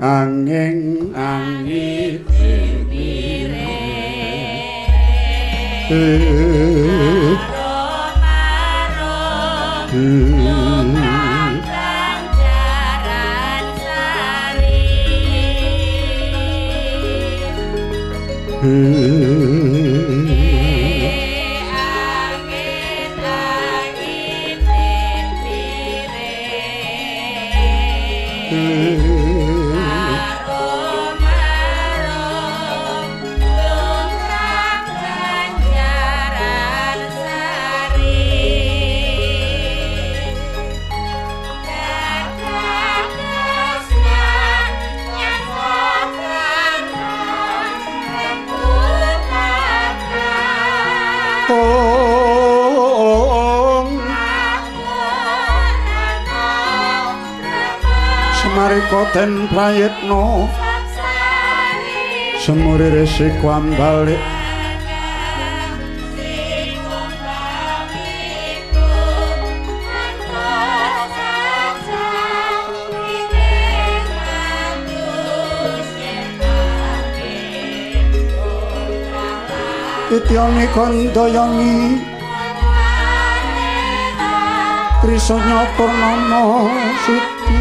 Angin angin Den prayitna semuri resi kuambalik Ityani kandayangi Trisanya Purnama Siti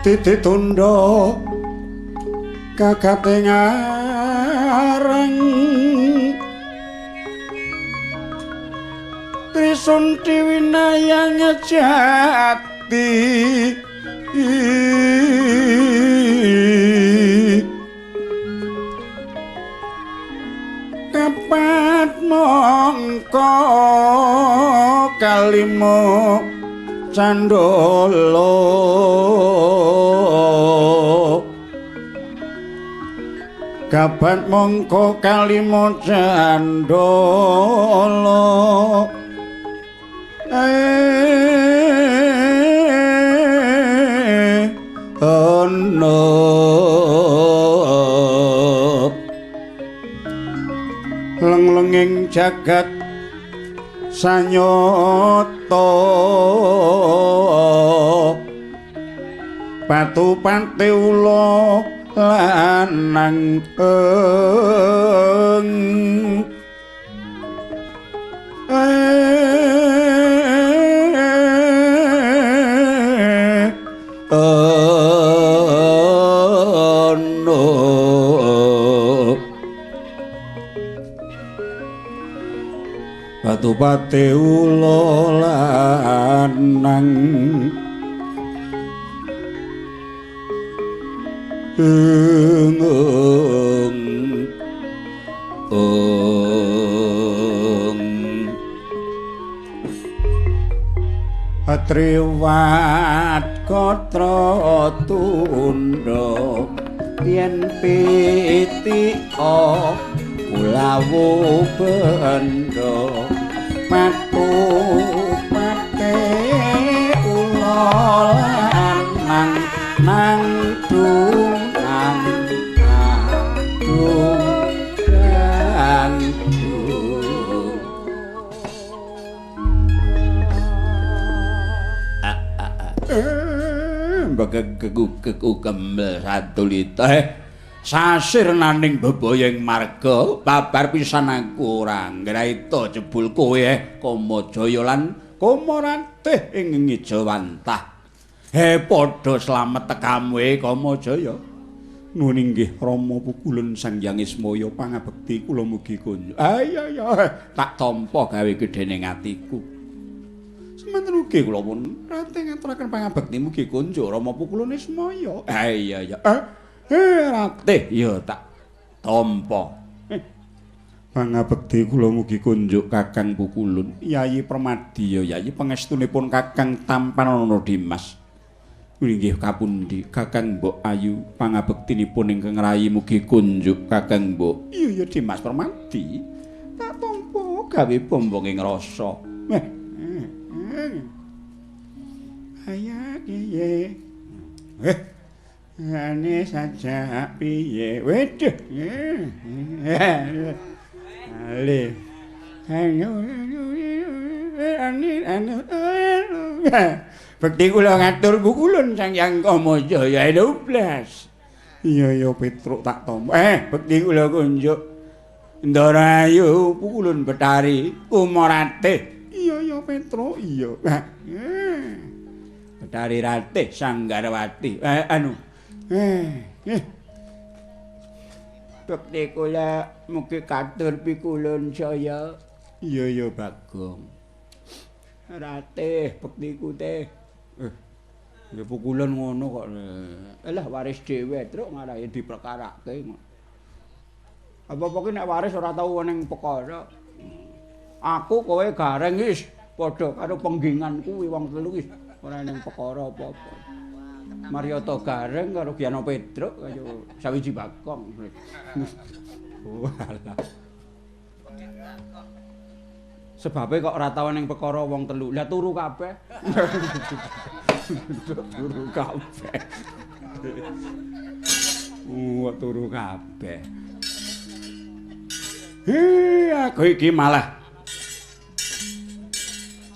Titi tundha kagate ngareng Trisunti winayang jati Kapat mongko kalima candala Kabat mongko kalima candala ana lenglenging jagat sanyata patu-pate ula lanang eng ono patu-pate ula lanang eng eng Atriwat katra tundha yen pitika kulawu benda patu pate ula lanang nang dung nang dung dan dung. Begegegu kembel satulita sasir naning bebaying marga babar pisan aku ora ngraita jebul kowe Kamajaya lan Kamaratih ing Ngijawantah. Padha slamet tekamu Kamajaya. Nuwun inggih Rama pukulun Sang Hyang Ismaya pangabekti kula mugi kunjuk. Ayo tak tampa gawe gedhening atiku. Semanten ugi kula pun rate ngaturaken pangabekti mugi kunjuk Rama pukulun Ismaya. Iya. Ratih ya tak tampa. Pangabekti kula mugi kunjuk Kakang Pukulun. Yayi Permadi ya Yayi pangestunipun Kakang tampanana Dimas. Inggih kapundi Kakang Mbok Ayu pangabektinipun ingkang rayi mugi kunjuk Kakang Mbok. Iya ya Dimas Permadi. Tak tampa gawe bombong ing rasa. Ayo piye? Ane saja piye? Waduh. Ale. Bekti kula ngatur pukulun Sang Hyang Kamajaya 12. Iya ya Petruk tak tampa. Bekti kula kunjuk Ndara Ayu pukulun Betari Kumaratih. Iya ya Petruk iya. Betari Ratih Sanggarwati. Anu. Bekti kula mugi katur pikulun saya. Iya ya Bagong. Ratih bektiku teh. Ya pukulun ngono kok. Alah waris dhewe truk ngarahi diperkarake. Apa-apa ki nek waris ora tau ning perkara. Aku kowe gareng wis padha karo penggingan kuwi wong telu wis ora ning perkara apa-apa. Marioto Gareng karo Giano Petruk kaya sawiji Bagong. Walah. Sebabe kok ora tau ning perkara wong telu. Lah turu kabeh. Turu kabeh. Turu kabeh. Aku iki malah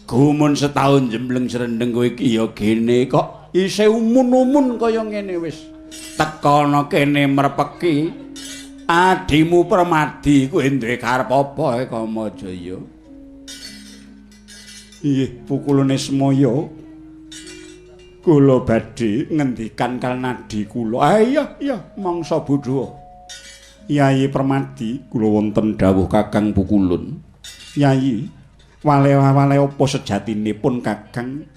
gumun setahun jembleng srendeng kowe iki ya gene kok isih umun-umun kaya ngene wis. Tekono kene merpeki adimu Permadi kowe duwe karep apa Kamajaya? Inggih pukulune semaya kula badhe ngendikan kalnadi kula. Iya iya mangsa bodho. Yayi Permadi kula wonten dawuh Kakang Pukulun. Yayi wale-wale apa sejatinipun Kakang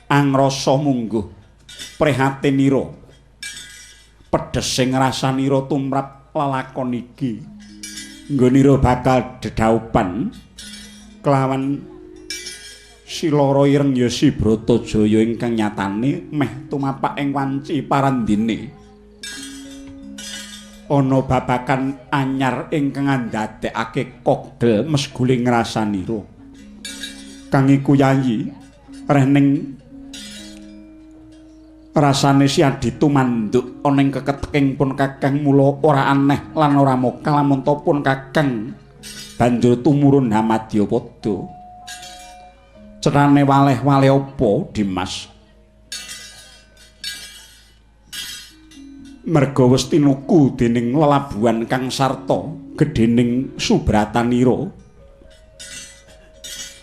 angrasa mungguh prihatinira pedes sing rasanira tumrap lelakon iki nggonira bakal dedhaupan kelawan Siloro Ireng ya Si Bratajaya ingkang nyatane meh tumapak ing wanci parandene ana babakan anyar ingkang andadekake kogel mesguling rasanira. Kang iku Yayi rehning rasane si Adi tumanduk ana ing keketeking pun Kakang mula ora aneh lan ora mokal lamun ta pun Kakang banjur tumurun hamadyapada. Cerane waleh-waleh apa Dimas? Merga wis tinuku dening lelabuhan kang sarta gedhening subratanira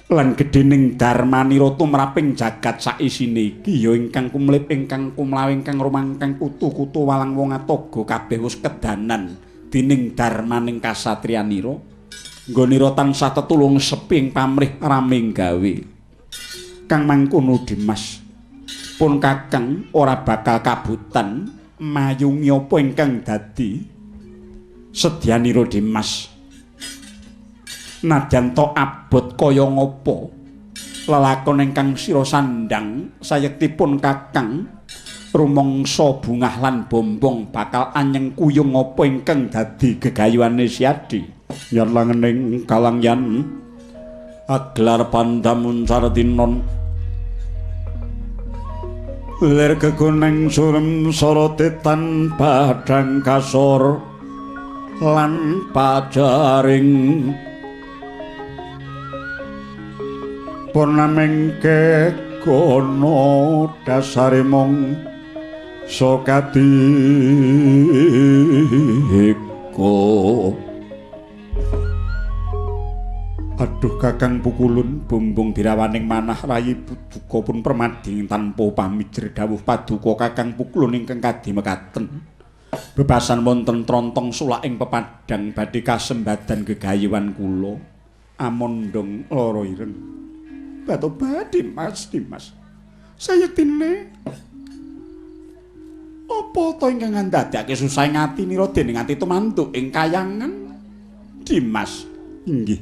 lan gedhening darmanira tumraping jagat saisine iki ya ingkang kumlip ingkang kumlaw ingkang rumangkang kutu-kutu walang wong atoga kabeh wis kedanan dening darmaning kasatriyanira nggonira tansah tetulung sepi ing pamrih raming gawe. Kang mangkono Dimas pun Kakang ora bakal kabutan mayungi apa ingkang dadi sedyanira Dimas. Nadyan to abot kaya ngapa lelakon ingkang sira sandhang sayektipun Kakang rumangsa bungah lan bombong bakal anyeng kuyung apa ingkang dadi gegayuhane Siadi. Yen langening kalangyan aglar pandamun sardinon lir keguneng surem sorotetan padang kasor lan pajaring purnaming kegono dasare mung sokadika. Aduh Kakang Pukulun bumbung dirawaning manah rayi duka pun Permadi tanpa pamijir dawuh paduka Kakang Pukulun ingkang kadi mekaten. Bebasan wonten trontong sulak ing pepadang badhe kasembadan gegayuhan kula amondong lara ireng. Batoba Dimas, Dimas. Sayektine apa to ingkang andadekake susah ing atinira dening ati tumanduk ing kayangan? Dimas. Inggih.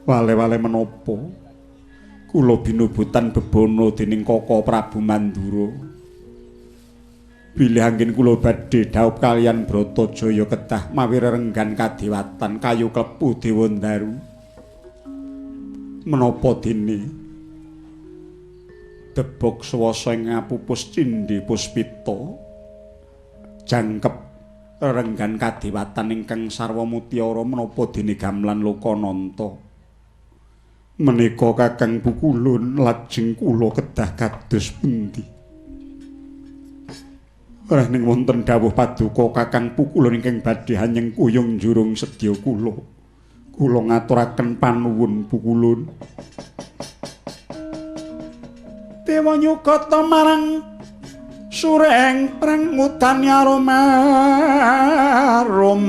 Wale-wale menapa? Kula binubutan bebana dening Kaka Prabu Mandura. Bilih anggen kula badhe dhaup kaliyan Bratajaya kedah mawi rerenggan kadewatan kayu klepu Dewandaru. Menapa dene debog swasa ing ngapupus cindhe puspita jangkep rerenggan kadewatan ingkang sarwa mutiara menapa dene gamelan Lokananta. Menika Kakang Pukulun lajeng kula kedah kados pundi? Rehning wonten dawuh paduka Kakang Pukulun ingkang badhe hanyeng kuyung jurung sedya kula. Kula ngaturaken panuwun Pukulun. Dewa nyukata marang sureng prang ngudani arum arum.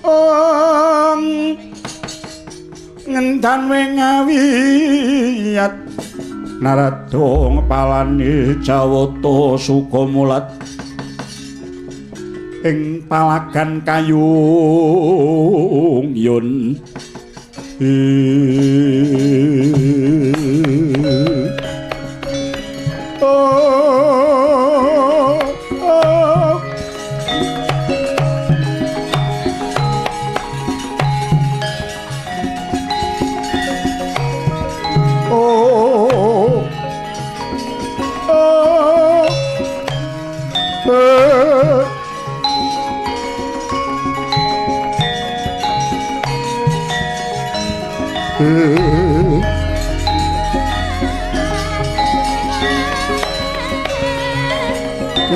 Ong ngendan wengawiyat narada ngepalani Jawata Sukamulat ing palagan kayung yun.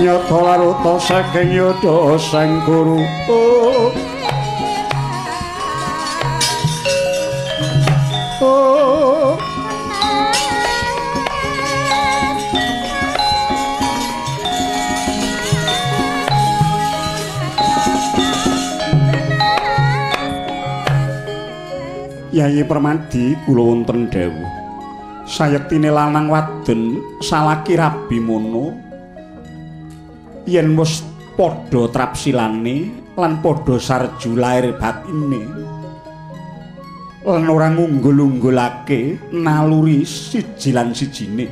Nyata laruta saking yudha sang guru. Oh. Yayi Permadi kula wonten dawuh. Sayektine lanang wadon salaki rabi mono yen wis padha trapsilane lan padha sarju lair batine lan ora ngunggul-unggulake naluri siji lan sijine.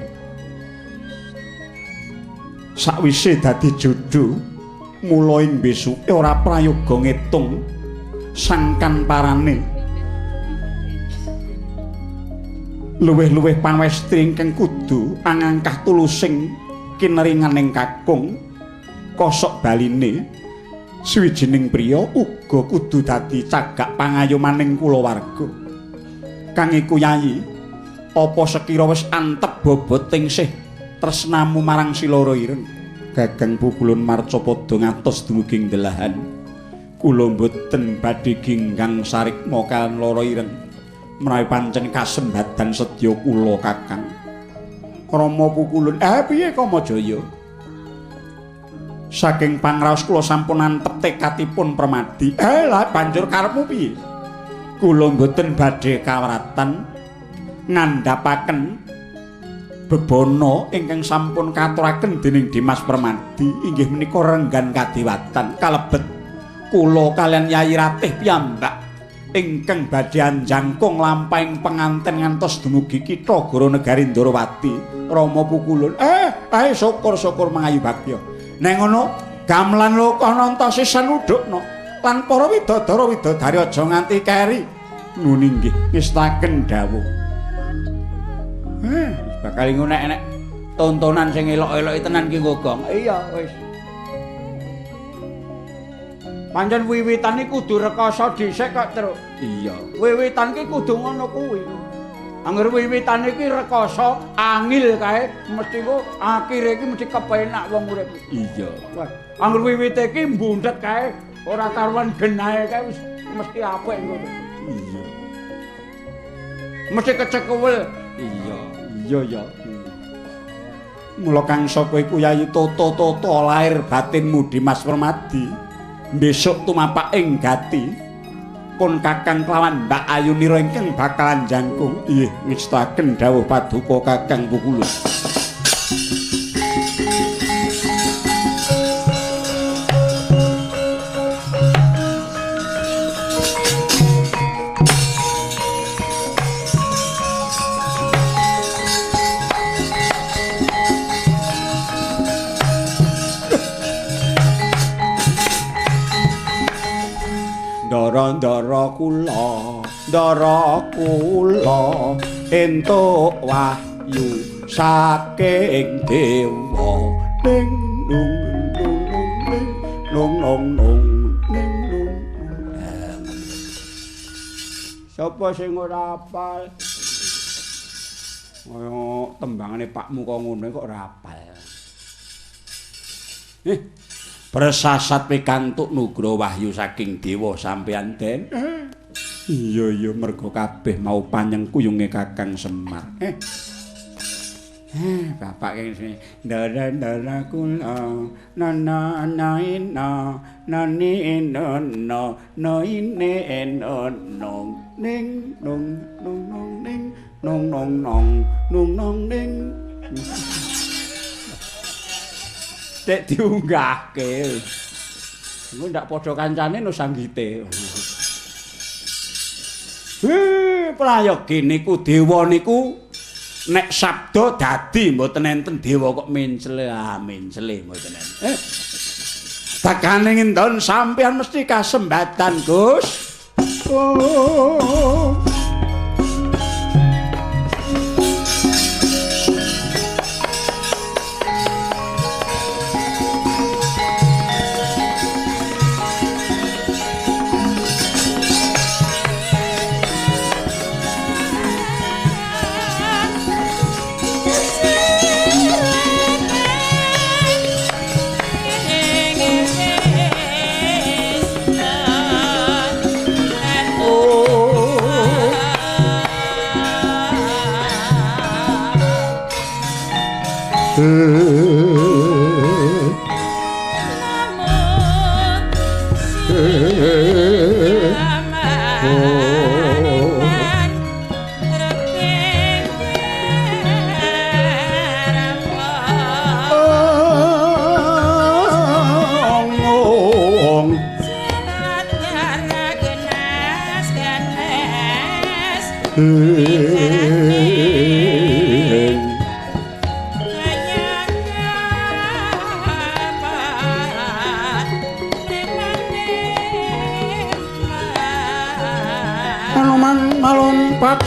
Sakwise dadi jodho mula ing besuke ora prayoga ngetung sangkan parane. Luwih-luwih pangwestri ingkang kudu angangkah tulusing kineringaning kakung kosok baline suwijining priya uga kudu dadi cagak pangayomaning kulawarga. Kang iku Yayi, apa sekira wis antep boboting sih tresnamu marang si Loro Ireng? Gagang Pukulun marcapada ngantos dumugi ing delahan. Kula mboten badhe ginggang sarikma kaliyan Loro Ireng. Menawi pancen kasembadan sedya kula Kakang. Rama Pukulun, piye Kamajaya? Saking pangraos kula sampun antep tekadipun Permadi. Lah banjur karepmu piye? Kula mboten badhe kawratan ngandhapaken bebana ingkang sampun katuraken dening Dimas Permadi inggih menika renggan kadewatan kalebet kula kaliyan Yayi Ratih piyambak ingkang badhe anjangkung lampahing penganten ngantos dumugi kitha Goro Negari Ndorowati. Rama Pukulun, syukur-syukur mangayu bagya. Nek ngono gamelan Lokananta sisan udhukna lan para widodara widodari aja nganti keri. Nuni nggih ngestaken dawuh. Bakal ngono nek enek tontonan sing elok-eloki tenan ki Gong. Iya wis. Pancen wiwitan iki kudu rekoso dhisik kok, Truk. Iya. Wiwitan iki kudu ngono kuwi. Angger wiwitan iki rekoso, angil kae mesti ku akhire iki mesti kepenak wong urip. Iya. Wah, angger wiwite iki mbundhet kae, ora karuan genahe kae wis mesti apik ngono. Iya. Mesti kecekewel. Iya. Iya ya. Mula kang sapa iku Yayi Toto-toto lair batinmu Dimas Permadi. Besok tumapak ing gati pun Kakang kelawan Mbak Ayunira ingkang bakalan jangkung. Nggih ngestaken dawuh paduka Kakang Pukulun. Ndara kula, ndara kula entuk wahyu saking dewa. Ning nung nung ning nung nung nung ning nung. Sapa sing ora hafal? Kaya tembangane pakmu kok ngono kok ora hafal. Presasat pikantuk nugra wahyu saking dewa sampeyan Den. Iya iya merga kabeh mau panyengkuyunge Kakang Semar. Bapak kene ndara-ndara kula na na na na na ni no no no ine no no ning nung nung nung ning nung nung nong nung nong ning. Dek diunggahke. Engko ndak padha kancane no sanggite. Prayogi niku dewa niku nek sabda dadi mboten enten dewa kok mencele, ah mencele mboten enten. Tekane ngendon sampeyan mesti kasembatan, Gus. Oh.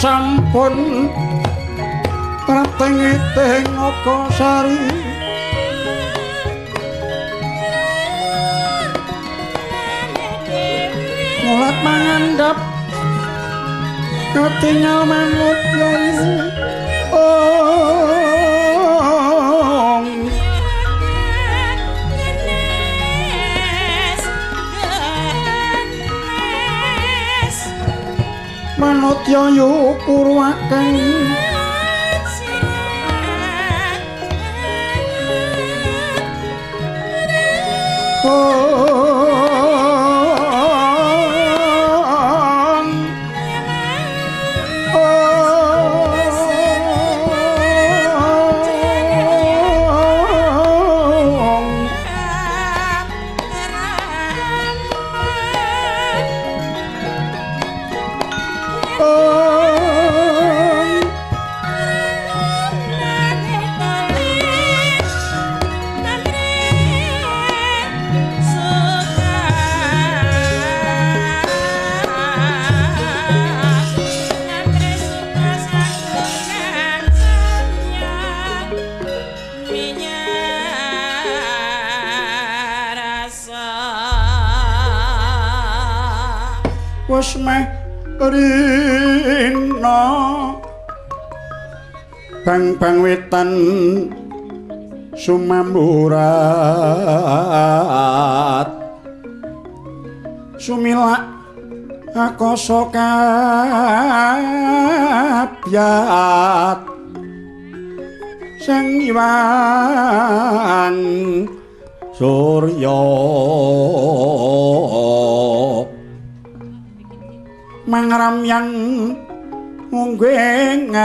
Sampun pratengiting Nagasari mulat mangandhap ketingal manut yayi ong. Manut yayu kurwaken wis meh rina bang-bang wetan sumamburat sumilak akasa kabyat sang iwan surya mangramyan munggengan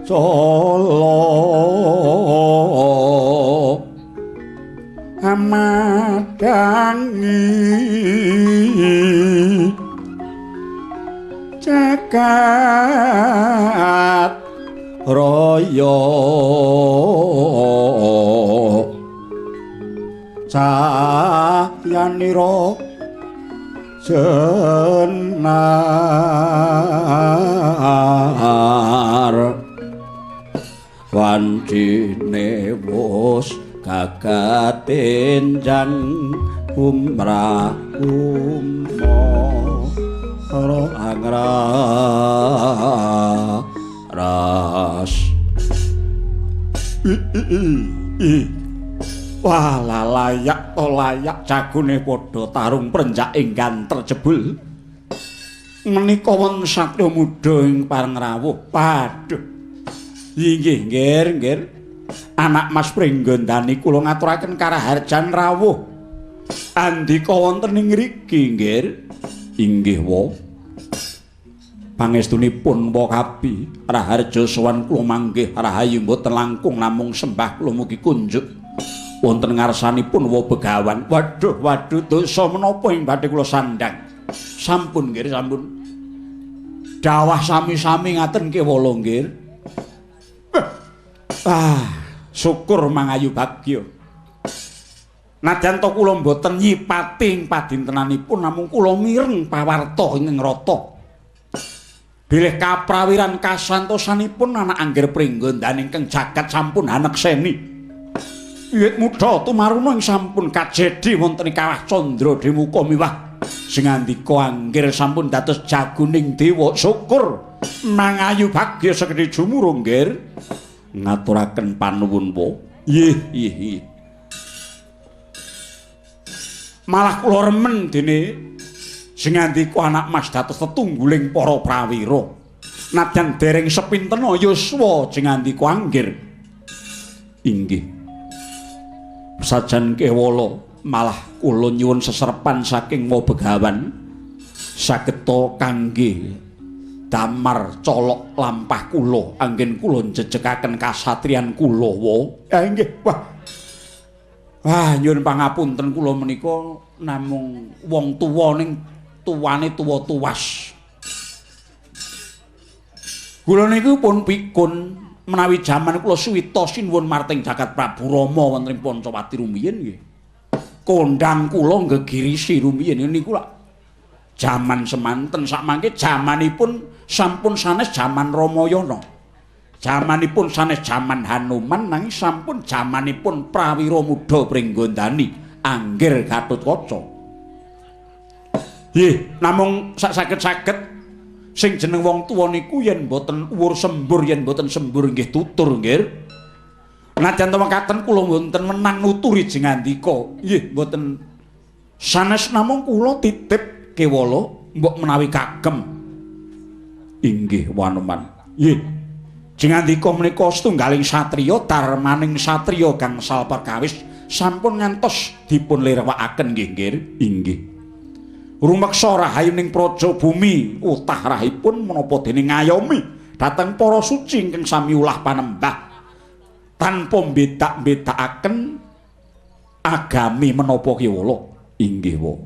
cala amadangi jagat raya cahya Janira jenar wancine wus gagatenjan umrah umma ora ras. Wah, layak to layak jagone padha tarung prenjak ing ganter jebul. Menika wonten satriya muda ing pareng rawuh. Waduh. Inggih, nggih, nggih. Anak Mas Pringgondani kula ngaturaken karaharjan rawuh. Andika wonten ing ngriki, nggih. Inggih, wa. Pangestunipun wa kabi raharja sowan kula manggih rahayu mboten langkung namung sembah kula mugi kunjuk wonten ngarsanipun wa begawan. Waduh, waduh, dosa menapa ing badhe kula sandhang. Sampun nggih, sampun. Dawah sami-sami ngaten kewala nggih. Ah, syukur mangayu bagya. Nadyan to kula mboten nyipati ing padintenanipun namung kula mireng pawarta ing rata. Bilih kaprawiran kasantosanipun anak Angger Pringgondani ingkang jagat sampun hanekseni. Wiwit muda tumaruna ing sampun kajedi wonten ing Kawah Candra Demuka miwah sing ngandika Angger sampun dados jagoning dewa. Syukur mangayu bagya sekedhi jumurung nggih. Ngaturaken panuwun wa. Nggih, nggih, nggih. Malah kula remen dene sing ngandika anak Mas dados tetungguling para prawira. Nadyan dereng sepintena yuswa sing ngandika Angger. Inggih. Sajan kewala malah kula nyuwun seserpan saking wa begawan sageta kangge damar colok lampah kula anggen kula njejekaken kasatriyan kula wa. Nggih. Wah. Wah, nyuwun pangapunten kula menika namung wong tuwa ning tuwane tuwa tuwas. Kula niku pun pikun menawi jaman kula suwita sinuwun marting jagat Prabu Rama wonten ing Pancawati rumiyin nggih. Kondang kula nggegirisi rumiyin niku lak jaman semanten sakmangke jamanipun sampun sanes jaman Ramayana. Jamanipun sanes jaman Hanuman nanging sampun jamanipun Prawira Muda Pringgondani Angger Gatotkaca. Nggih, namung sak saged-saged sing jeneng wong tuwa niku yen mboten uwur sembur yen mboten sembur nggih tutur nggih. Najan to mekaten kula mboten menang nuturi jengandika. Nggih, mboten sanes namung kula titip kewala mbok menawi kagem. Inggih Wanuman. Nggih. Jengandika menika setunggaling satriya darmaning satriya gangsal perkawis sampun ngantos dipun lirwakaken nggih nggih. Inggih. Rumeksa rahayuning praja bumi utah rahipun menapa dene ngayomi dhateng para suci ingkang sami ulah panembah tanpa mbedak-mbedakaken agami menapa kewala. Inggih wa.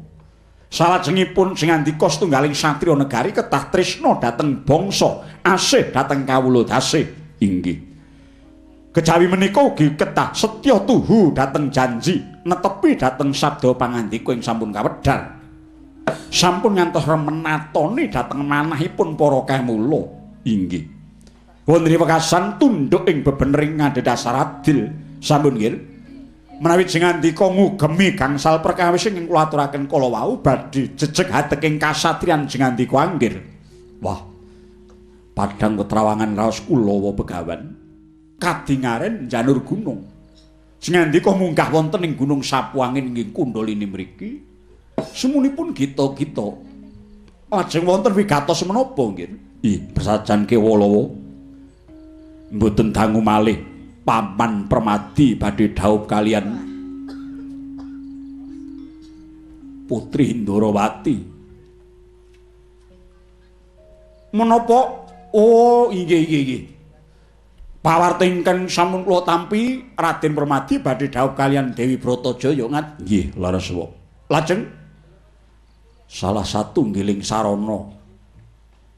Salajengipun sing ngandika setunggaling satriya negari kedah tresna dhateng bangsa, asih dhateng kawula dasih. Inggih. Kejawi menika ugi kedah setya tuhu dhateng janji, netepi dhateng sabda pangandika ing sampun kawedhar. Sampun ngantos remenatoni dhateng manahipun para kamula. Inggih. Wonten wekasan tunduk ing bebenering adhedhasar adil. Sampun nggih. Menawi jengandika ngugemi gangsal perkawis ingkang kula aturaken kala wau badhe jejeg hateking kasatriyan jengandika Angger. Wah. Padhang ketrawangan raos kula wa begawan kadingaren njanur gunung. Jengandika munggah wonten ing Gunung Sapuangin ing Kundalini mriki. Semunipun gita-gita. Lajeng wonten wigatos menapa nggih? Ih, prasajan kewala mboten dangu malih Paman Permadi badhe dhaup kalian Putri Ndorowati. Menapa? Oh, inggih inggih inggih. Pawarta ingkang sampun kula tampi Raden Permadi badhe dhaup kalian Dewi Bratajaya ngat. Nggih, leres wa. Lajeng salah satunggiling sarana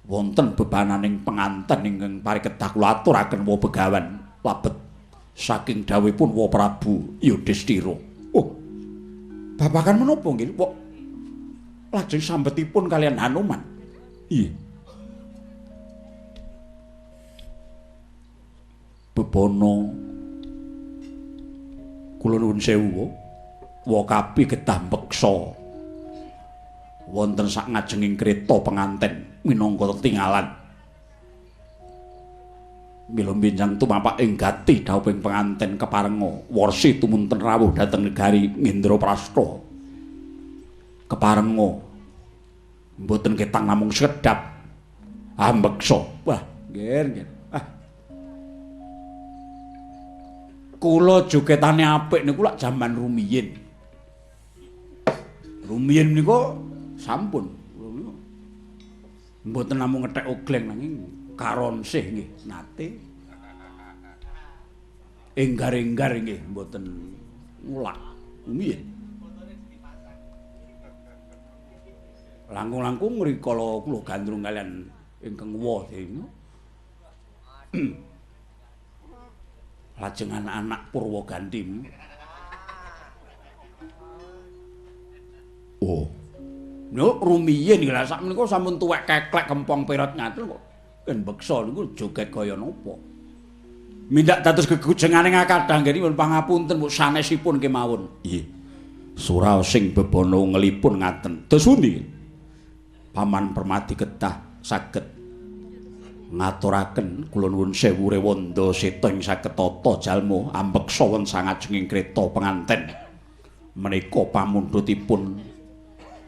wonten bebananing penganten ingkang parikedah kula aturaken wa begawan labet saking dawuhipun wa Prabu Yudhistira. Oh. Babagan menapa nggih? Kok lajeng sambetipun kalian Hanuman. Iya. Bebana kula nuwun sewu, wakapi kedah mbeksa wonten sak ngajenging kreta penganten minangka tetinggalan. Mila benjang tumapak ing gati dhawuhing penganten keparenga warsi tumunten rawuh dhateng negari Ngendraprasta. Keparenga mboten ketang namung sekedhap ambeksa. Wah, nggih, nggih. Ah. Kula jogetane apik niku lak jaman rumiyin. Rumiyin niku sampun mboten namung ngethek ogleng nanging karonsih nggih nate. Enggar-enggar nggih mboten ngulak rumiyin. Langkung-langkung rikala kula gandrung kalian ingkang wa dene. Lajeng anak-anak Purwaganti. Oh. Niku rumiyin iki lha sakmenika sampun tuwek keklek kempong perot ngaten kok. Ken beksa niku joget kaya napa. Mindak dados gegujengane ngakadang nggih nyuwun pangapunten mbok sanesipun kemawon. Nggih. Suraosing bebana ngelipun ngaten. Dos pundi? Paman Permadi kedah saged ngaturaken kula nuwun sewu rewanda seta ing saged tata jalma ambeksa wonten sangajenging kreta penganten. Menika pamundhutipun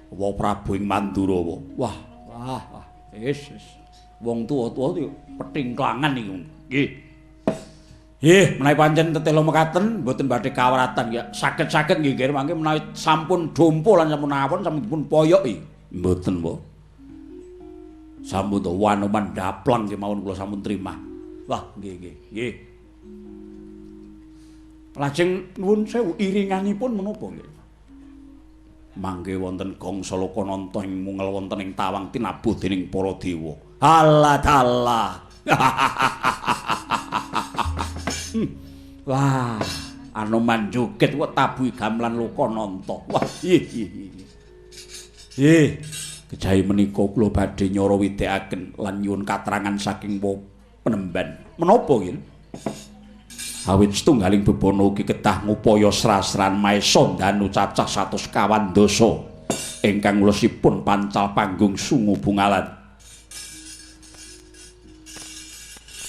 Wa Prabu ing Mandura. Wah, wah, wah. Wis, wis. Wong tuwa-tuwa petingklangan niku. Nggih. Nggih, menawi pancen tetela mekaten mboten badhe kawaratan ya. Saged-saged nggih nggih mangke menawi sampun dompo lan sampun awon sampun dipun poyoki. Mboten, Pak. Sampun to Wanoman daplang kemawon kula sampun terima. Wah, nggih nggih nggih. Lajeng nuwun sewu iringanipun menapa nggih? Mangke wonten gongsa Lokananta ing mungel wonten ing tawang tinabuh dening para dewa. Halah dalah. Wah, Anoman joget kok tabuhi gamelan Lokananta. Wah, ih ih ih. Kejawi menika kula badhe nyara widekaken lan nyuwun katrangan saking penemban. Menapa nggih? Awit setunggaling bebana ugi kedah ngupaya srasran maesa danu cacah 125 ingkang wlesipun pancal panggung sungu bungalan.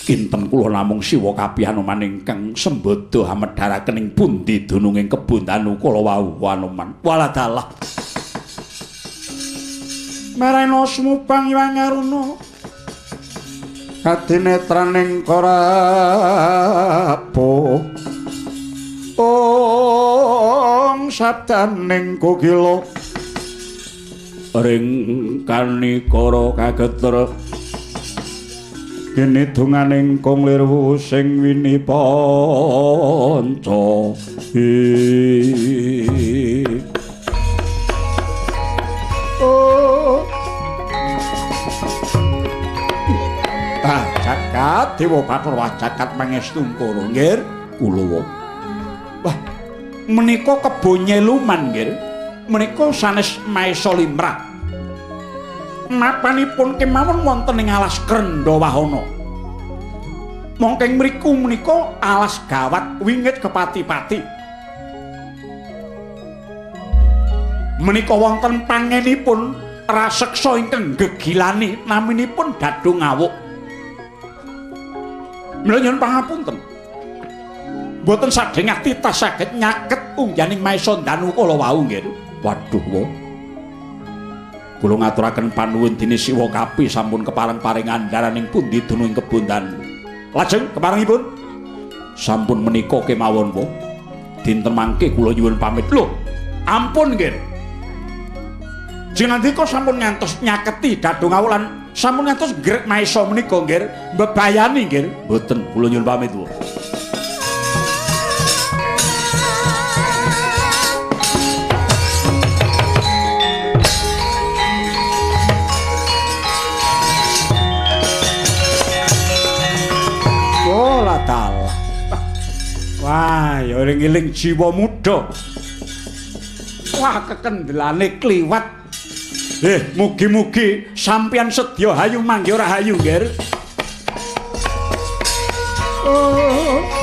Kinten kula namung siwa kapi Anoman ingkang sembada amedharaken ing pundi dununging kebon danu kala wau Anoman. Waladalah. Marena sumubang Hyang Aruna kadinetraning karapo ong sabdaning kukila ring kanikara kageter kene donganing kong lirwu sing wini panca. Ah, jagat Dewa Bathara wah jagat mangestu ngkara nggih kula. Wah, menika kebo nyeluman nggih. Menika sanes maesa limrah. Mapanipun kemawon wonten ing alas Krendhawahana. Mongking mriku menika alas gawat wingit kepati-pati. Menika wonten pangenipun raseksa ingkang gegilani naminipun Dadung Awuk. Mila nyuwun pangapunten. Mboten sadhengah titah saged nyaket ungganing maesa danu kala wau nggih. Waduh, wa. Kula ngaturaken panuwun dene Siwa Kapi sampun kepareng paring andharaning pundi dunung kebon danu. Lajeng keparengipun sampun menika kemawon, wa. Dinten mangke kula nyuwun pamit. Lho, ampun nggih. Jenengandika sampun ngantos nyaketi Dadung Awuk lan sampun ngantos grek maesa menika nggih, mbebayani nggih. Mboten, kula nyuwun pamit, Bu. Oh, la dalah. Wah, ya eling-eling jiwa muda. Wah, kekendelane kliwat. Mugi-mugi sampeyan sedya hayu mangke ora hayu, Ngger. Oh.